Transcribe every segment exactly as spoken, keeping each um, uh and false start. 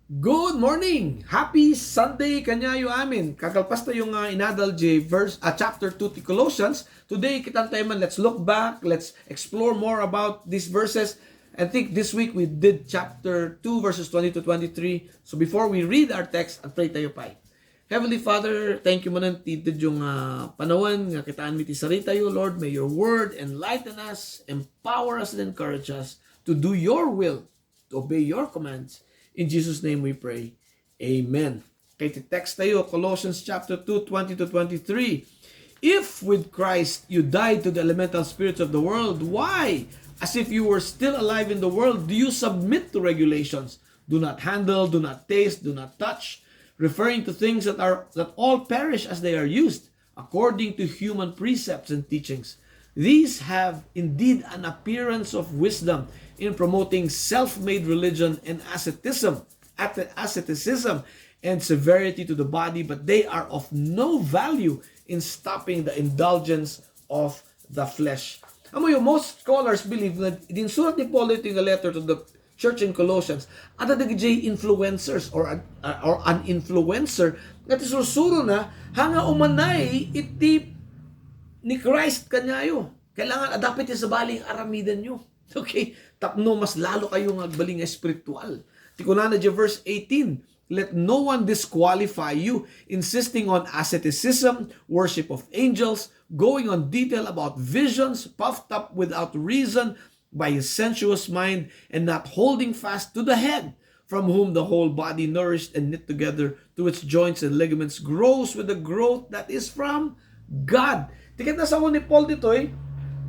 Good morning! Happy Sunday kaniayo amin. Kakalpas tayo nga inadal di verse, ah, chapter two ti Colossians. Today, kitan tayo man, let's look back, let's explore more about these verses. I think this week we did chapter two, verses twenty to twenty-three. So before we read our text, agpray tayo pay. Heavenly Father, thank you manen ti daytoy nga panawen nga kitaenmi ti saritayo. Lord, may your word enlighten us, empower us, and encourage us to do your will, to obey your commands. In Jesus' name we pray. Amen. Okay, ti text tayo, Colossians chapter two, twenty to twenty-three. If with Christ you died to the elemental spirits of the world, why, as if you were still alive in the world, do you submit to regulations? Do not handle, do not taste, do not touch, referring to things that are, that all perish as they are used, according to human precepts and teachings. These have indeed an appearance of wisdom in promoting self-made religion and asceticism, asceticism and severity to the body, but they are of no value in stopping the indulgence of the flesh. Amoyo, most scholars believe nga insurat ni Paul daytoy nga letter to the church in Colossians, adda dagiti influencers or an, or an influencer nga ti sursurona, ha nga umanay iti ni Christ kaniayo. Kailangan adda pay ti sabali nga aramidenyo. Okay? Tapno mas lalo kayo nga agbalin nga espiritual. Ti kunana di verse eighteen, "Let no one disqualify you, insisting on asceticism, worship of angels, going on detail about visions, puffed up without reason by his sensuous mind, and not holding fast to the head, from whom the whole body, nourished and knit together through its joints and ligaments, grows with the growth that is from God." Ti ket nasaon ni Paul ditoy,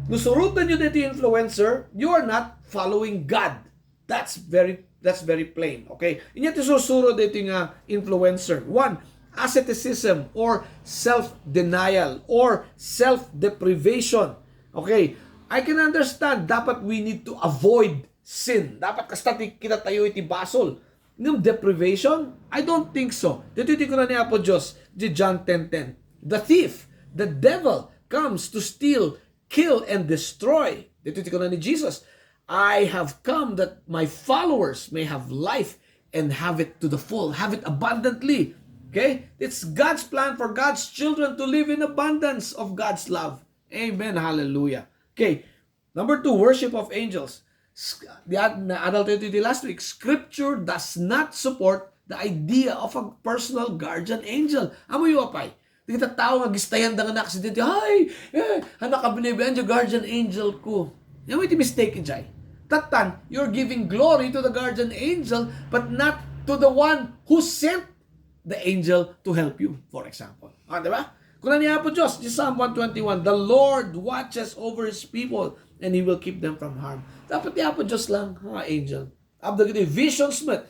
no surotenyo daytoy influencer, you are not following God. That's very, that's very plain, okay? Inya ti sursuro daytoy nga influencer. One, asceticism or self-denial or self-deprivation. Okay? I can understand, dapat we need to avoid sin. Dapat kasta ti kita tayo iti basol. Ngem deprivation? I don't think so. Dito ti kuna ni Apo Dios, di John ten ten, "The thief, the devil, comes to steal, kill, and destroy." Dito ti kuna ni Jesus, "I have come that my followers may have life and have it to the full, have it abundantly." Okay? It's God's plan for God's children to live in abundance of God's love. Amen. Hallelujah. Okay. Number two, worship of angels. S-, di ad-, naadal tayo iti last week. Scripture does not support the idea of a personal guardian angel. Amoyo apay? Dagiti tao nga agistayanda nga naaksidente, "Ay, eh, anak, kabinaybay, ania guardian angel ko?" Yan iti mistake, ijay. Tattan, you're giving glory to the guardian angel, but not to the one who sent the angel to help you, for example. Ah, di ba? Kuna ni Apo Dios, di Psalm one twenty-one, "The Lord watches over his people, and he will keep them from harm." Dapat ni Apo Dios lang, ha, angel. Apda giti visions met.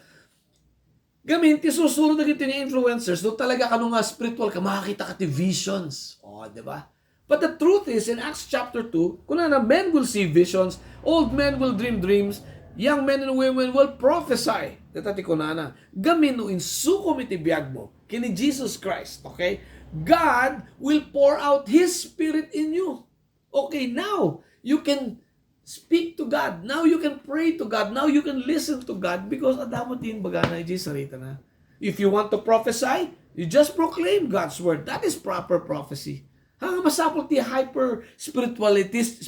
Gamin, ti sursuro dagiti nga influencers, no talaga kano nga spiritual ka, makakita ka ti visions. Oh, di ba? But the truth is, in Acts chapter two, kunana, "Men will see visions, old men will dream dreams, young men and women will prophesy." Deta ti kunana. Gamin no insukom iti biag mo ken ni Jesus Christ, okay? God will pour out His Spirit in you. Okay, now, you can speak to God. Now you can pray to God. Now you can listen to God because adda met ti imbagana iti saritana. If you want to prophesy, you just proclaim God's word. That is proper prophecy. Ha, masapul ti hyper spiritualitis-,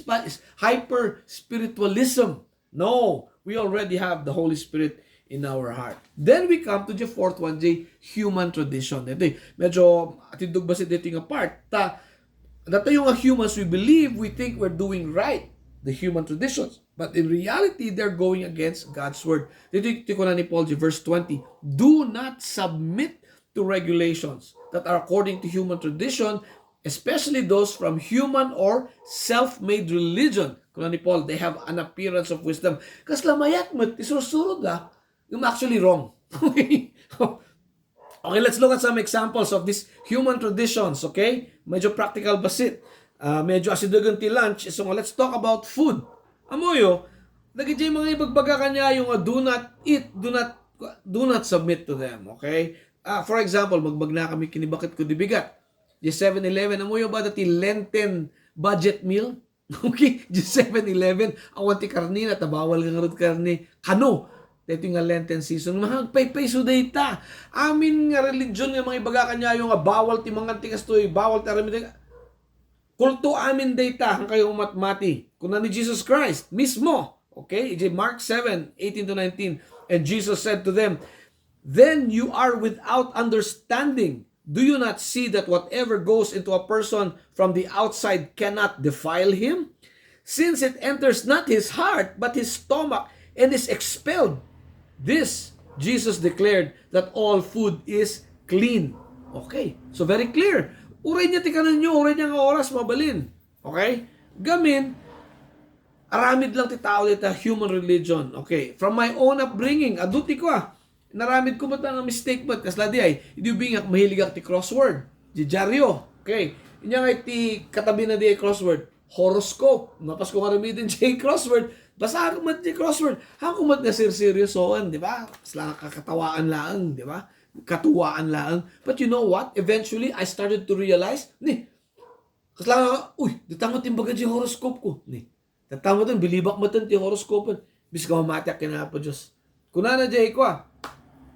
hyper spiritualism. No, we already have the Holy Spirit in our heart. Then we come to the fourth one, the human tradition. Ito, medyo atindog basit dito nga part. Ta, datayo nga humans, we believe, we think we're doing right, the human traditions. But in reality, they're going against God's word. Dito, ti kuna ni Paul, di verse twenty, "Do not submit to regulations that are according to human tradition, especially those from human or self-made religion." Kuna ni Paul, "They have an appearance of wisdom." Kasla mayat met ti sursurod da, yung actually wrong. Okay, let's look at some examples of these human traditions, okay? Medyo practical basit. Ah, medyo asidegen ti lunch. So, let's talk about food. Amoyo, dagiti mga ibagbaga kaniayo nga, "Do not eat, do not, do not submit to them," okay? Ah, for example, magbagna kami kinibaket ko di bigat. Di seven eleven, amoyo ba dati Lenten budget meal? Okay, di seven eleven, awan ti karne na, ta bawal nga ngarud karne. Kano? Daytoy nga Lenten season, mga agpaypayso dayta. Amin nga religion nga mga ibaga kaniayo nga bawal ti mangan ti kastoy, bawal ti aramid. Kulto amin dayta, haankayo umatmati. Kuna ni Jesus Christ mismo, okay? Idiay Mark seven, eighteen to nineteen. And Jesus said to them, "Then you are without understanding. Do you not see that whatever goes into a person from the outside cannot defile him? Since it enters not his heart, but his stomach, and is expelled, this Jesus declared that all food is clean." Okay. So, very clear. Uray niya ti kanenyo, uray niya nga oras, mabalin. Okay? Gamin, aramid lang ti tao dita human religion. Okay. From my own upbringing, adu ti kua, naramid ko met nga mistake met, kasla diay, idi ubingak, mahiligak ti crossword. Di diario. Okay. Inya nga iti katabina diay crossword, horoscope. Napas ko nga aramiden diay crossword. Basaak met diay crossword. Haanko met nga serseryosoen, di ba? Kasla kakatawaan laeng, di ba? Katuwaan laeng. But you know what? Eventually, I started to realize, ni, kasla nga, uy, dita nga timbaga diay horoscope ko. Ni, tatta met, bilibak met ti horoscope. Imbes nga mamatiak ken Apo Dios. Kunana diay kua,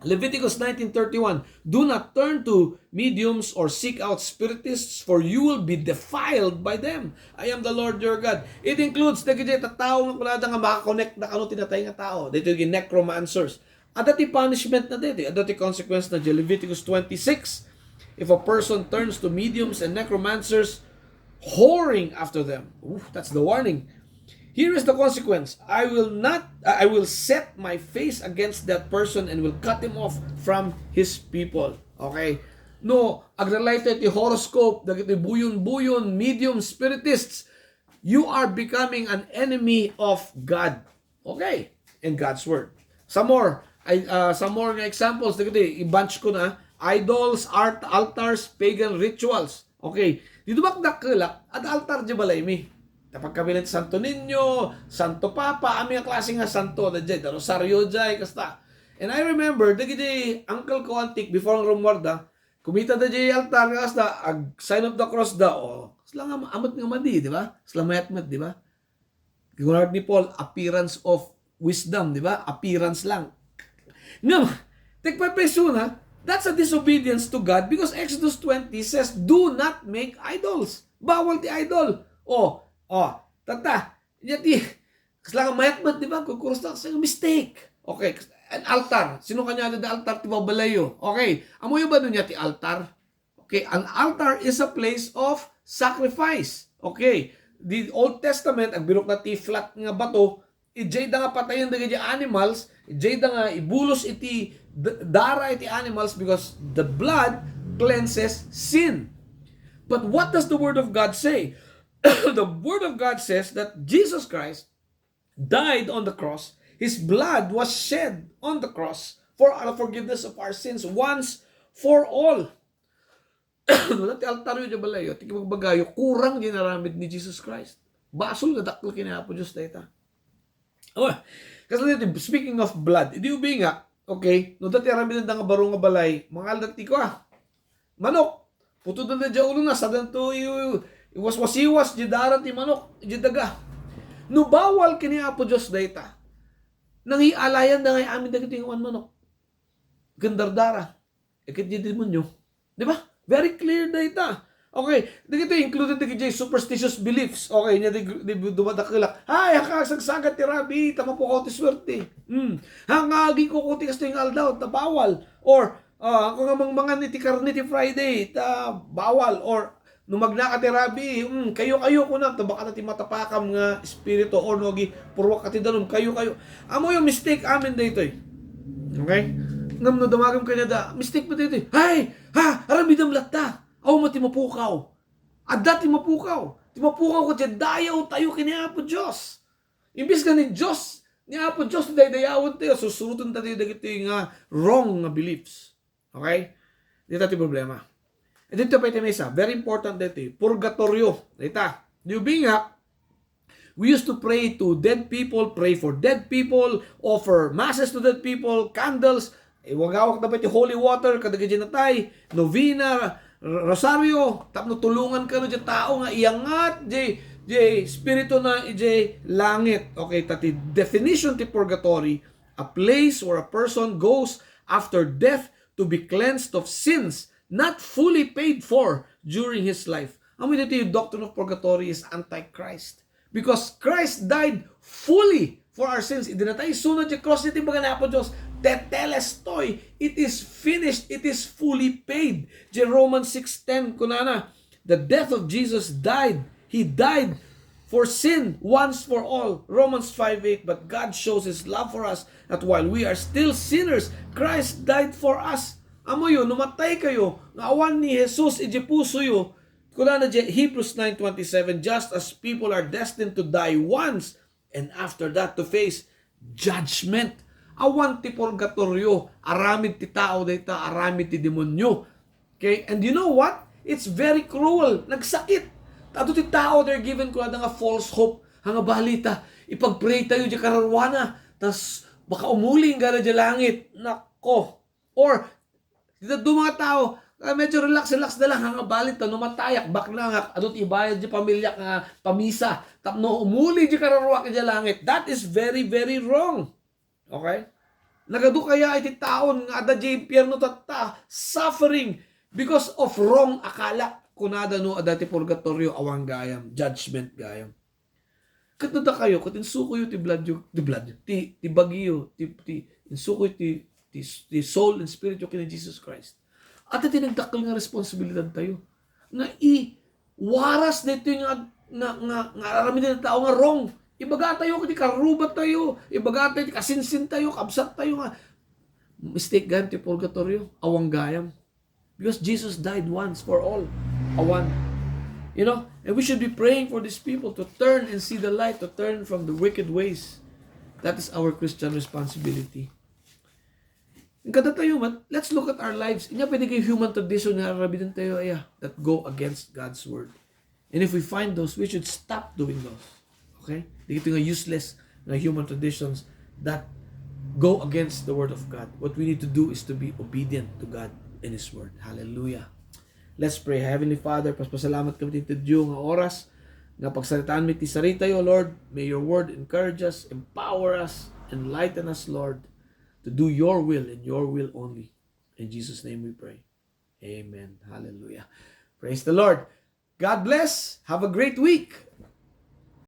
Leviticus nineteen thirty-one, "Do not turn to mediums or seek out spiritists, for you will be defiled by them. I am the Lord your God." It includes dagiti tattao nga kunada nga makakonekta kano ti natay nga tao. Daytoy necromancers. Adda ti punishment na daytoy, adda ti consequence na diay Leviticus twenty-six. If a person turns to mediums and necromancers, whoring after them. Ooh, that's the warning. Here is the consequence. I will not, I will set my face against that person and will cut him off from his people. Okay? No, agrelay tayo ti horoscope, dagiti buyon-buyon, medium, spiritists. You are becoming an enemy of God. Okay? In God's word. Some more, I, uh, some more nga examples, dagiti, i-bunch ko na, idols, art, altars, pagan rituals. Okay. Di dumakdakkelak, adda altar diay balaymi. Ta pagkabilet Santo Niño, Santo Papa, amin nga klase nga santo, da diay, da Rosario diay, kasta. And I remember, dagiti uncle ko antik, before nga rumuarda, kumita da diay altar, nga kasta, ag sign of the cross da, o, kasla nga, amet nga madi, di ba? Kasla mayat met, di ba? Kunana ni Paul, appearance of wisdom, di ba? Appearance lang. Ngem, ti pagpaypaysona, that's a disobedience to God because Exodus twenty says, "Do not make idols." Bawal ti idol. O, o, tatta. Nya ti, kasla nga mayat met, di ba? Kukurus na, kasla nga mistake. Okay, an altar. Sino kaniada ti altar ti babalayyo? Okay. Ammoyo ba no nia ti altar? Okay, an altar is a place of sacrifice. Okay, the Old Testament, agbirokna ti flat nga bato, idiay da nga patayen dagiti animals, idiay da nga ibulos iti d-, dara iti animals because the blood cleanses sin. But what does the Word of God say? The Word of God says that Jesus Christ died on the cross. His blood was shed on the cross for the forgiveness of our sins once for all. No, adda ti altaryo diay balayyo, ti bagbagayo, kurang diay inaramid ni Jesus Christ. Basol nga dakkel ken ni Apo Dios dayta. Oh, kasla daytoy, speaking of blood, idi ubingak, okay, no adda ti aramidenda nga baro nga balay, mangalda ti kua, manok. Putodenda diay ulona, sadanto i-, iwaswasiwas diay dara ti manok, diay daga. No bawal ken ni Apo Dios dayta, nangialayanda ngay amin dagiti nga manok ken dardara. Ket diay demonio. Di ba? Very clear dayta. Okay, dagitoy included dagiti superstitious beliefs. Okay, nia di, di dumadakkelak. Ay, haanka agsagsagat ti rabii, ta mapukaw ti suerte. Hmm. Haanka agikuko ti kastoy nga aldaw, ta bawal. Or, ah, haanka nga mangmangan iti karne ti Friday, ta bawal. Or, no magnaka ti rabii, hmm, kayo, kayo, kuna, ta baka ta ti matapakam nga espiritu, or no, agi, purwak ka ti danum, kayo, kayo. Ammoyo, mistake amin daytoy. Okay? Ngem no dumagem kaniada, mistake met daytoy. Ay, ha, aramidem latta. Awan met ti mapukaw. Adda ti mapukaw. Ti mapukaw ket ti dayaw tayo ken ni Apo Dios. Imbes nga ni Dios, ni Apo Dios, ti daydayawen tayo, susuroten tayo dagitoy nga wrong nga beliefs. Okay? Dita ti problema. E dito pa iti maysa, very important dito. Purgatorio. Dita. Di ubingak, we used to pray to dead people, pray for dead people, offer masses to dead people, candles, iwagawak na pa iti holy water, kadagiti natay, novena, r-, rosario, tapno tulongan kano diay tao nga iyangat diay, diay espiritu na diay langit. Okay, ta ti definition ti purgatory, a place where a person goes after death to be cleansed of sins not fully paid for during his life. Amo ditoy, doctrine of purgatory is antichrist. Because Christ died fully for our sins. Idi natay isu na diay cross, iti baga ni Apo Dios, "Tetelestai, it is finished, it is fully paid." Diay Romans six ten, kunana, "The death of Jesus died. He died for sin once for all." Romans five eight, "But God shows His love for us, that while we are still sinners, Christ died for us." Amoyo, no matay kayo, nga awan ni Jesus iti pusoyo, kunana diay Hebrews nine twenty-seven, "Just as people are destined to die once, and after that to face judgment." Awan ti purgatorio, aramid ti tao dayta, aramid ti demonio. Okay? And you know what? It's very cruel. Nagsakit. Adu ti tao, they're given kunada nga false hope. Nga bali ta, ipag-pray tayo diay kararuana. Tas, baka umuli inggana diay langit. Nako. Or, dita adu nga tao, ah, medyo relax, relax na lang, nga bali ta, no matayak, baknangak, adu ti ibayad diay pamiliak nga pamisa, tapno umuli diay kararuak idiay langit. That is very, very wrong. Okay? Nagadu kaya iti taon nga adda diay impierno tatta, suffering because of wrong akala? Kunada no adda ti purgatorio, awan gayam, judgment gayam. Ket no dakayo, ket insukoyo ti bloodyo, ti bloodyo, ti, ti bagiyo, ti, ti, insukoyo ti, ti, ti soul and spirityo ken ni Jesus Christ. Adda ti nagdakkel nga responsibilidad tayo. Nga i-, waras daytoy nga, nga, nga, nga aramiden ti tao nga wrong. Ibaga tayo, ti karuba tayo, ibaga tayo, ti kasinsin tayo, kabsat tayo nga, mistake gayam ti purgatorio, awan gayam. Because Jesus died once for all. Awan. You know, and we should be praying for these people to turn and see the light, to turn from the wicked ways. That is our Christian responsibility. Kada tayo man, let's look at our lives. Inya pwede kay human tradition nga aramiden tayo, aya, that go against God's word. And if we find those, we should stop doing those. Okay? Dagitoy nga useless nga human traditions that go against the word of God. What we need to do is to be obedient to God and His word. Hallelujah. Let's pray. Heavenly Father, paspasalamat kami ti Dios nga oras nga pagsaritaanmi ti saritayo, Lord. May your word encourage us, empower us, enlighten us, Lord, to do your will and your will only. In Jesus' name we pray. Amen. Hallelujah. Praise the Lord. God bless. Have a great week.